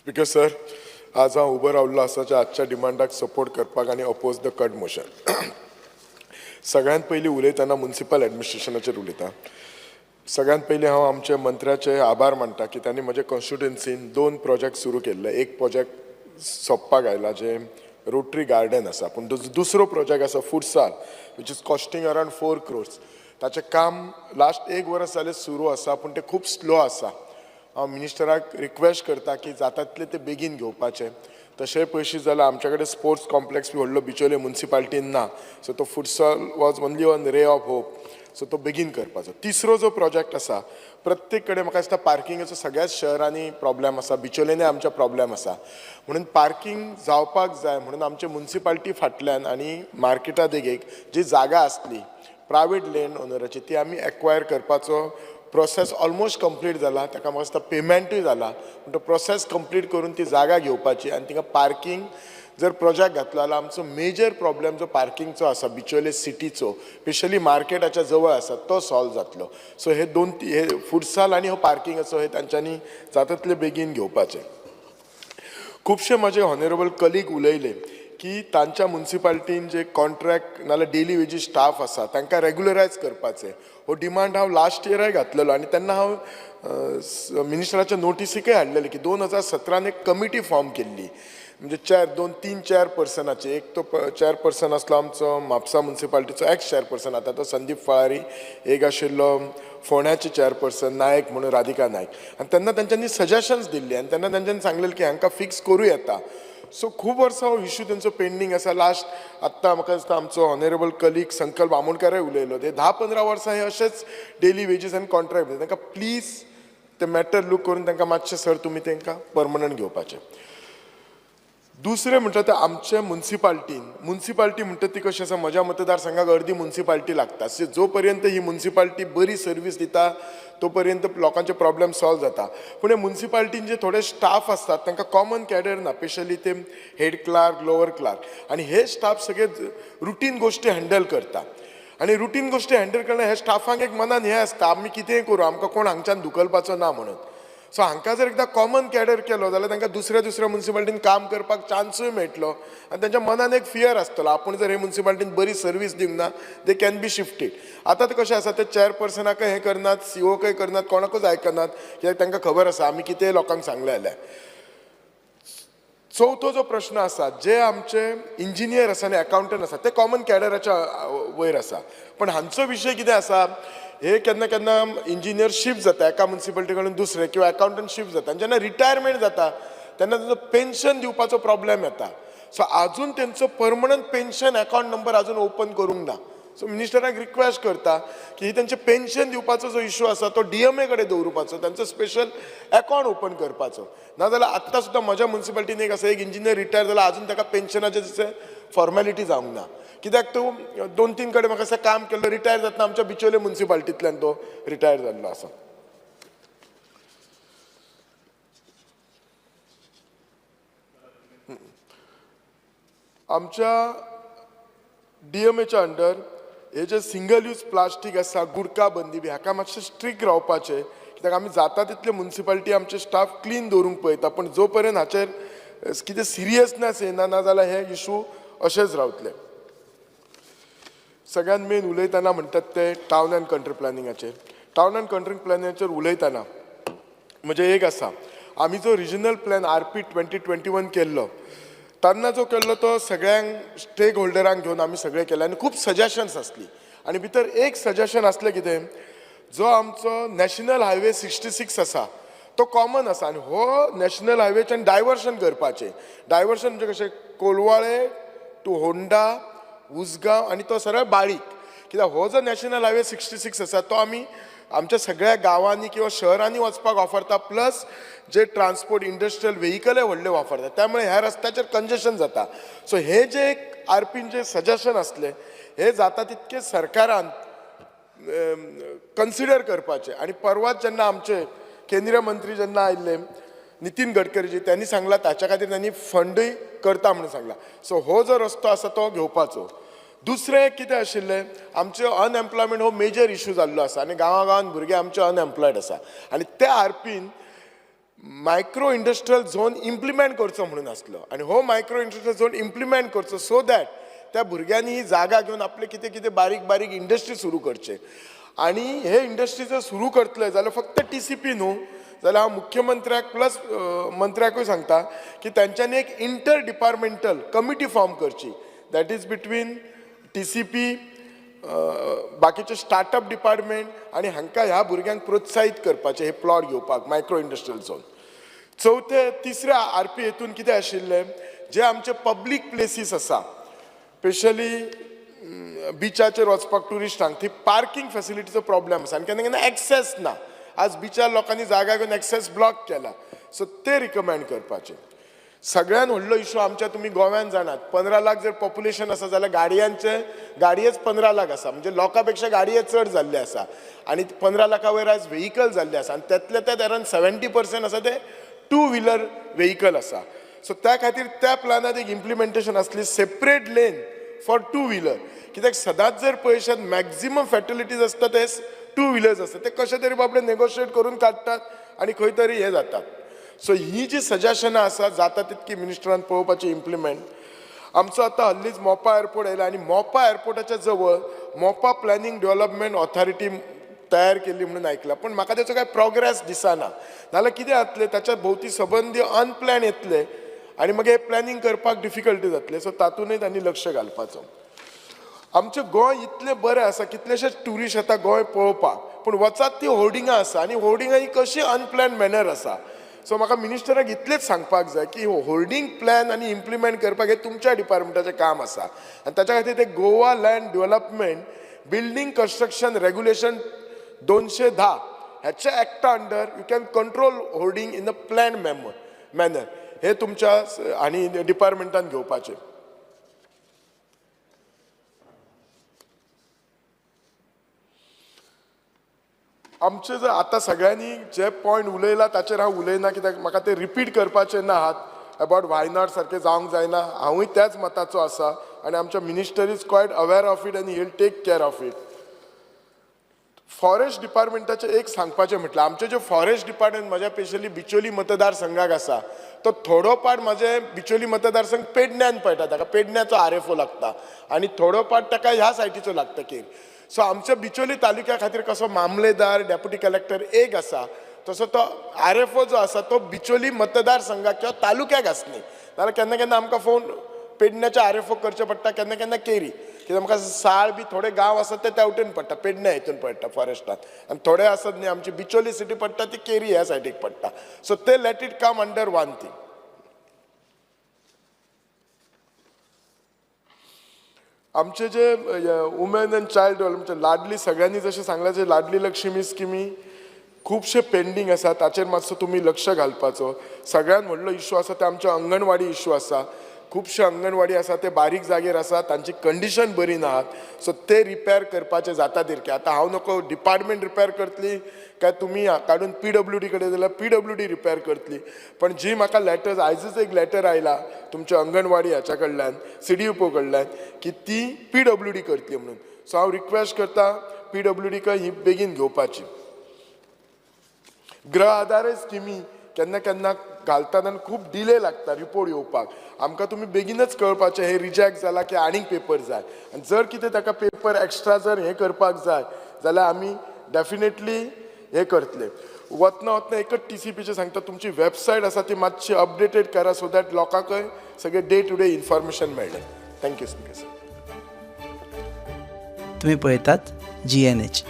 Speaker sir, आज हांव उबो रावल्लो आसा जे आजच्या डिमांडाक सपोर्ट करपाक आनी अपोज the cut motion. सगळ्यांत पयलीं उलयतना मुन्सिपल एडमिनिस्ट्रेशनाचेर उलयता. सगळ्यांत पयलीं हांव आमच्या मंत्र्याचे आभार मानता की तांणी म्हज्या कॉन्स्टिट्युएन्सीन दोन प्रोजेक्ट सुरू केल्ले. एक प्रोजेक्ट सोंपपाक आयला, जे रोटरी गार्डन आसा, पूण दुसरो प्रोजेक्ट आसा futsal, which is costing around 4 crores. ताचें काम लास्ट एक वर्स जालें सुरू आसा, पूण तें खूब स्लो आसा. हांव मिनिस्टराक रिक्वेस्ट करता की जाता तितलें तें बेगीन घेवपाचें. तशें पळयशी जाल्यार आमच्या कडेन स्पोर्ट्स कॉम्प्लेक्स बी व्हडलो बिचोले मुन्सिपाल्टीन ना. सो तो futsal was only one ray of hope, so तो बेगीन करपाचो. तिसरो जो प्रोजेक्ट आसा, प्रत्येक कडेन म्हाका दिसता पार्किंगाचो सगळ्याच शहरांनी प्रॉब्लेम आसा, बिचोलेनय आमच्या प्रॉब्लेम आसा. म्हणून पार्किंग जावपाक जाय म्हणून आमचे मुन्सिपाल्टी फाटल्यान आनी मार्केटा देगेक जी जागा आसली प्रायवेट लँड ओनराची, ती आमी एक्वायर करपाचो प्रोसेस ऑलमोस्ट कंप्लीट जाला. ताका म्हाका दिसता पेमेंटूय जाला, पूण तो प्रोसेस कंप्लीट करून ती जागा घेवपाची आनी थिंगा पार्किंग जर प्रोजेक्ट घातलो जाल्यार आमचो मेजर प्रॉब्लेम जो पार्किंगचो आसा बिचोले सिटीचो, स्पेशली मार्केटाच्या जवळ आसा, तो सॉल्व जातलो. सो हे दोन, हे फुटसाल आनी हो पार्किंगाचो, हे तांच्यांनी जाता तितले बेगीन घेवपाचे. खुबशे म्हजे ऑनरेबल कलीग उलयले की तांच्या मुन्सिपाल्टीन जे कॉन्ट्रॅक्ट नाल्यार डेली वेजीस स्टाफ आसा, तांकां रेगुलरायज करपाचे. हो डिमांड हांव लास्ट इयराय घातलेलो आनी तेन्ना हांव मिनिस्टराच्या नोटिसीकय हाडलेले की 2017न एक कमिटी फॉर्म केल्ली, म्हणजे चार, दोन, तीन चेअरपर्सनाचे. एक तो चेअरपर्सन आसलो आमचो म्हापसा मुन्सिपाल्टीचो एक्स चेअरपर्सन, आतां तो संदीप फळारी, एक आशिल्लो फोंड्याचे चेअरपर्सन नायक म्हणून, राधिका नायक. आनी तेन्ना तेंच्यांनी सजेशन्स दिल्ली आनी तेन्ना तेंच्यांनी सांगलेलें की हांकां फिक्स करूं येता. सो खूब वर्सां हो इशू तेंचो पेंडींग आसा. लास्ट आत्तां म्हाका दिसता आमचो ऑनरेबल कलीग संकल्प आमोणकारय उलयलो, ते 10-15 वर्सां हे अशेच डेली वेजीस आनी कॉन्ट्रॅक्ट. तांकां प्लीज ते मॅटर लूक करून तांकां मातशें सर तुमी तांकां परमनंट घेवपाचें. दुसरें म्हणटा तें आमचे मुन्सिपाल्टीन, मुन्सिपाल्टी म्हणटा ती कशी आसा, म्हज्या मतदारसंघाक अर्दी मुन्सिपाल्टी लागता. सो जो पर्यंत ही मुन्सिपाल्टी बरी सर्वीस दिता, तो पर्यंत लोकांचे प्रॉब्लेम सॉल्व जाता. पूण हे मुन्सिपाल्टीन जे थोडे स्टाफ आसतात, तांकां कॉमन कॅडर ना, स्पेशली ते हेड क्लार्क, लोअर क्लार्क, आनी हे स्टाफ सगळे रुटीन गोश्टी हँडल करता. आनी रुटीन गोश्टी हँडल करना, ह्या स्टाफांक एक मनान हें आसता, आमी कितेंय करूं, आमकां कोण हांगच्यान धुकलपाचो ना म्हणून. सो हांकां जर एकदां कॉमन कॅडर केलो जाल्यार तांकां दुसऱ्या दुसऱ्या मुन्सिपाल्टीन काम करपाक चान्सूय मेळटलो आनी तांच्या मनान एक फियर आसतलो, आपूण जर हे मुन्सिपाल्टीन बरी सर्वीस दिवंक ना, they can be shifted. आतां तें कशें आसा, ते चेअरपर्सनाकय हें करनात, सीओकय करनात, कोणाकूच आयकनात, कित्याक तांकां खबर आसा आमी कितेंय लोकांक सांगलें जाल्यार. चवथो जो प्रश्न आसा, जे आमचे इंजिनियर आसा आनी अकावंटंट आसा, ते कॉमन कॅडराच्या वयर आसा, पण हांचो विशय कितें आसा, हे केन्ना केन्ना इंजिनियर शिफ्ट जाता एका मुन्सिपाल्टी कडून दुसरे किंवा अकावंटंट शिफ्ट जाता आनी जेन्ना रिटायरमेंट जाता तेन्ना तेंचो पेन्शन दिवपाचो प्रॉब्लेम येता. सो आजून तेंचो परमनंट पेन्शन अकावंट नंबर आजून ओपन करूंक ना. सो मिनिस्टराक रिक्वेस्ट करता की तेंचे पेन्शन दिवपाचो जो इशू आसा, तो डीएमए कडेन दवरुपाचो, तेंचो स्पेशल अकावंट ओपन करपाचो. नाजाल्यार आत्तां सुद्दां म्हज्या मुन्सिपाल्टीन एक आसा, एक इंजिनियर रिटायर जाला, आजून ताका पेन्शनाचे जशें फॉर्मेलिटी जावंक ना, कित्याक तो दोन तीन कडेन म्हाका दिसता काम केल्लो. रिटायर जातना आमच्या बिचोले मुन्सिपाल्टींतल्यान तो रिटायर जाल्लो आसा. आमच्या डीएमएच्या अंडर हे जे सिंगल यूज प्लास्टीक आसा, गुडका बंदी बी, हाका मातशें स्ट्रिक्ट रावपाचें, कित्याक आमी जाता तितले मुन्सिपाल्टी आमचे स्टाफ क्लीन दवरूंक पळयता, पूण जो पर्यंत हाचेर कितें सिरियसनेस येना, ना जाल्यार हे इशू अशेच रावतले. सगळ्यात मेन उलयतना म्हणटात ते टावन अँड कंट्री प्लॅनिंगाचेर. टावन अँड कंट्री प्लॅनिंगाचेर उलयतना म्हणजे एक आसा, आमी जो रिजनल प्लॅन आरपी 2021 केल्लो, तेन्ना जो केल्लो तो सगळ्यांक स्टेक होल्डरांक घेवन आमी सगळें केलें आनी खूब सजेशन्स आसली. आनी भितर एक सजेशन आसलें कितें, जो आमचो नॅशनल हायवे 66 आसा, तो कॉमन आसा आनी हो नॅशनल हायवेच्यान डायवर्शन करपाचें. डायवर्शन म्हणजे कशें, कोलवाळे टू होंडा, उसगांव आनी तो सरळ बाळीक. कित्याक हो जो नॅशनल हायवे 66 आसा, तो आमी आमच्या सगळ्या गांवांनी किंवा शहरांनी वचपाक वापरता, प्लस जे ट्रान्सपोर्ट इंडस्ट्रियल व्हेकलय व्हडले वापरतात, त्यामुळे ह्या रस्त्याचेर कंजेशन जाता. सो हे जे एक आरपीन जे सजेशन आसलें, हे जाता तितकें सरकारान कन्सिडर करपाचें. आनी परवाच जेन्ना आमचे केंद्रीय मंत्री जेन्ना आयिल्ले नितीन गडकरीजी, त्यांनी सांगला ताच्या खातीर त्यांनी फंडूय करता म्हणून सांगला. सो हो जो रस्तो आसा तो घेवपाचो. दुसरें कितें आशिल्लें, आमचें अनएम्प्लॉयमेंट हो मेजर इशू जाल्लो आसा आनी गांवा गांवान भुरगे आमचे अनएम्प्लॉयड आसा आनी त्या आरपीन मायक्रो इंडस्ट्रियल झोन इम्प्लिमेंट करचो म्हणून आसलो आनी हो मायक्रो इंडस्ट्रियल झोन इम्प्लिमेंट करचो सो that त्या भुरग्यांनी ही जागा घेवन आपले कितें कितें बारीक बारीक इंडस्ट्री सुरू करचे. आनी हे इंडस्ट्री जर सुरू करतले जाल्यार फक्त टीसीपी न्हू, जाल्यार हांव मुख्यमंत्र्याक प्लस मंत्र्याकूय सांगता की तांच्यांनी एक इंटर डिपार्टमेंटल कमिटी फॉर्म करची, that is between TCP, बाकीचे स्टार्टअप डिपार्टमेंट आनी हांकां ह्या भुरग्यांक प्रोत्साहीत करपाचें हे प्लॉट घेवपाक मायक्रो इंडस्ट्रियल झोन. चवथे तिसऱ्या आरपी हेतून कितें आशिल्लें, जे आमचे पब्लीक प्लेसीस आसा, स्पेशली बिचाचेर वचपाक ट्युरिस्टांक थंय पार्कींग फेसिलिटीचो प्रॉब्लम आसा आनी केन्ना केन्ना एक्सेस ना. आज बिचार लोकांनी जागा घेवन एक्सेस ब्लॉक केला, सो ते रिकमेंड करपाचे. सगळ्यान व्हडलो इशू आमच्या तुमी गोव्यान जाणात, 15 लाख जर पॉप्युलेशन आसा जाल्यार गाडयांचे गाडयेच 15 लाख आसा, म्हणजे लोकां पेक्षा गाडये चड जाल्ले आसा आनी 15 लाखा वयर आयज व्हेकल जाल्ले आसा आनी त्यातले त्यात अरावंड 70% आसा ते टू व्हिलर व्हेकल आसा. सो त्या खातीर त्या प्लानात एक इम्प्लिमेंटेशन आसली separate lane for two wheeler, कित्याक सदांच जर पळयशात मॅक्झिमम फॅटलिटीज आसता ते टू व्हिलर्स आसता, ते कशे तरी बाबडे नेगोशिएट करून काडटात आनी खंय तरी हे जाता. सो ही जी सजेशनां आसा जाता तितकी मिनिस्टरान पळोवपाची इम्प्लिमेंट. आमचो आतां हल्लीच मोपा एअरपोर्ट येयला आनी मोपा एअरपोर्टाच्या जवळ मोपा प्लॅनिंग डेव्हलपमेंट ऑथॉरिटी तयार केल्ली म्हणून आयकलां, पूण म्हाका तेचो कांय प्रोग्रेस दिसना. नाजाल्यार कितें जातलें, ताच्या भोंवती सबंदी अनप्लॅन येतले आनी मागीर प्लॅनिंग करपाक डिफिकल्टी जातले. सो तातूंतय तांणी लक्ष घालपाचो. आमचें गोंय इतलें बरें आसा, कितलेशेच ट्युरिस्ट येता गोंय पळोवपाक, पूण वचात ती होर्डिंगां आसा आनी होर्डिंगां ही कशी अनप्लॅन मॅनर आसा. सो म्हाका मिनिस्टराक इतलेंच सांगपाक जाय की होर्डिंग प्लॅन आनी इम्प्लिमेंट करपाक हें तुमच्या डिपार्टमेंटाचें काम आसा आनी ताच्या खातीर ते Goa land development building construction regulation 210 ह्याच्या एक्टा under you can control hoarding in a plan manner, हे तुमच्या आनी डिपार्टमेंटान घेवपाचें. आमचे जर आतां सगळ्यांनी जे पॉयंट उलयला ताचेर हांव उलयना, कित्याक म्हाका ते रिपीट करपाचे ना आहात. अबावट वायनाड सारकें जावंक जायना, हांवूय त्याच मताचो आसा आनी आमच्या minister is quite aware of it आनी he will take care of it. Forest डिपार्टमेंटाचें एक सांगपाचें म्हटल्यार आमचें जें फॉरेस्ट डिपार्टमेंट म्हज्या स्पेशली बिचोली मतदारसंघाक आसा, तो थोडो पार्ट म्हजे बिचोली मतदारसंघ पेडण्यान पडटा, ताका पेडण्याचो आरएफओ लागता आनी थोडो पार्ट ताका ह्या सायटीचो लागता केर. सो आमच्या बिचोली तालुक्या खातीर कसो मामलेदार डेप्युटी कलेक्टर एक आसा, तसो तो आरएफओ जो आसा तो बिचोली मतदारसंघाक किंवा तालुक्याक आसनी, नाजाल्यार केन्ना केन्ना आमकां फोन पेडण्याच्या आरएफओ करचे पडटा, केन्ना केन्ना केरी, कित्याक आमकां साळ बी थोडे गांव आसात ते त्या वटेन पडटा, पेडण्या हितून पडटा फॉरेस्टान, आनी थोडे आसात न्ही आमची बिचोली सिटी पडटा ती केरी ह्या सायडीक पडटा. सो ते let it come under one thing. आमचे जे women and child development Ladli सगळ्यांनी जशें सांगलां, जे लाडली लक्ष्मी स्किमी खुबशे पेंडींग आसा, ताचेर मातसो तुमी लक्ष घालपाचो. सगळ्यान व्हडलो इशू आसा ते आमचे अंगणवाडी इशू आसा. खुबशे अंगणवाडी आसा ते बारीक जागेर आसा, तांची कंडिशन बरी नात, सो ते रिपेर करपाचे जाता तितके. आतां हांव नको डिपार्टमेंट रिपेर करतली काय तुमी काडून पीडब्ल्यूडी कडेन जाल्यार पीडब्ल्यूडी रिपेर करतली, पण जी म्हाका लेटर्स आयजच एक लेटर आयला तुमच्या अंगणवाडी हाच्या कडल्यान सीडीओ कडल्यान की ती पीडब्ल्यूडी करतली म्हणून. सो हांव रिक्वेस्ट करता पीडब्ल्यूडीक ही बेगीन घेवपाची. गृह आधार स्किमी केन्ना केन्ना घालतात आनी खूब डिले लागता रिपोर्ट येवपाक. आमकां तुमी बेगीनच कळपाचें हे रिजेक्ट जाला की आनीक पेपर जाय, आनी जर कितें ताका पेपर एक्स्ट्रा जर हें करपाक जाय जाल्यार आमी डेफिनेटली हें करतले. वतना वतना एकच टीसीपीचें सांगता, तुमची वेबसायट आसा ती मातशी अपडेटेड करा सो that लोकांकय सगळें डे टू डे इन्फॉर्मेशन मेळ्ळें. Thank you sir. तुम्ही पळयतात जीएनएच.